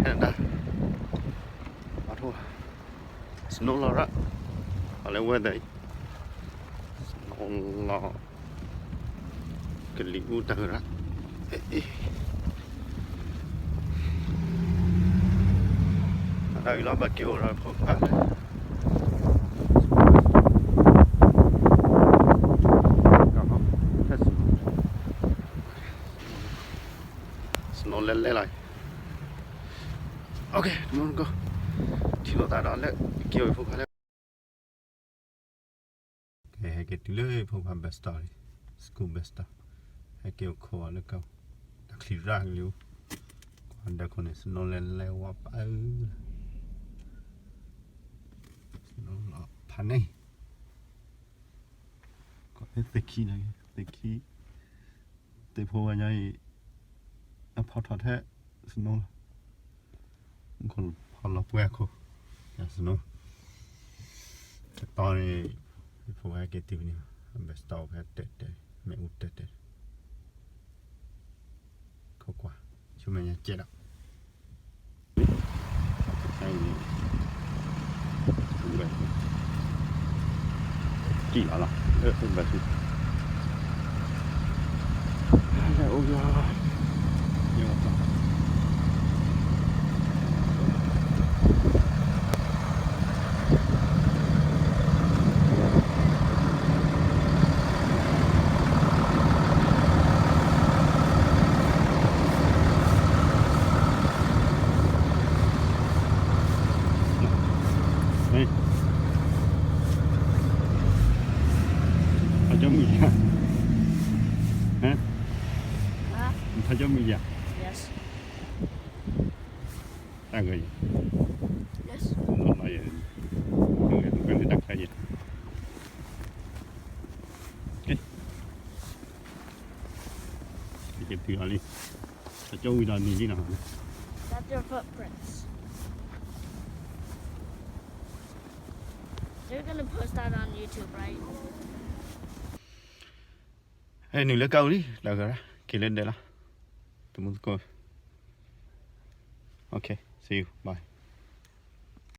Canada အထီၣ် snow လီၤရၣ် ပှၤလၢ weather အံၤ snow လီၤ ကလံၤအူတၢ်ဂရၣ် အတၢ်အံၤလီၤ ဘၣ်က့ၤအိၣ်ဒီးဖိခွါလၢ snow လဲၤလဲၤလီၤ OK တမူတကိး ထံၣ်လိာ်သးဒီးလၢ က့ၤအိၣ်ဖိခွါလၢ ကဲ ဟဲက့ၤတုၤလၢဖိခွါ bus stop လံ school bus stop ဟဲက့ၤအိၣ်ခိးအီၤလၢကီၢ် တၢ်ချံရၣ်ကလံၤအိၣ် ကွၢ်ဒၢးခိၣ်န့ၣ် snow လဲၤလဲၤဝါပၢ် snow လီၤဖးန့ၣ် ကီၢ်လၢသ့ၣ်ခံန့ၣ် သ့ၣ်ခံ သ့ၣ်ဖိဝဲညါအံၤ အဖီထီၣ်ထဲ snow လီၤ မူခိၣ်ဖီလီၤပှဲၤအခိၣ် ယ snow တတီၤန့ၣ် ဖိဝဲက့ၤတုၤန့ၣ် bus stop ဖဲတဲတဲ မ့ၣ်အူတဲတဲ ခိၣ်ကွၢ် ဆူမဲာ်ညါကဲးဒီး ကံၣ်လီၤလီၤ လ� bus အိၣ်ယီၤ အကၠီမုၢ်ယၤ ဟဲ အကၠီမုၢ်ယၤ တၢ်ဂ့ၤ လီၤလီၤယဲ ကဲ တၢ်ချါယဲ ကဲ က့ၤတုၤအီၤလံ အကၠီဝံၤဒီးနံၤလံနီၤ That's your footprints. You're gonna post that on YouTube, right? ဟဲနုာ်လၢကါအူလံ တၢ်ဂၤရၣ် က့ၤလၢဒဲးလီၤ တမူသကိး Okay, see you, bye.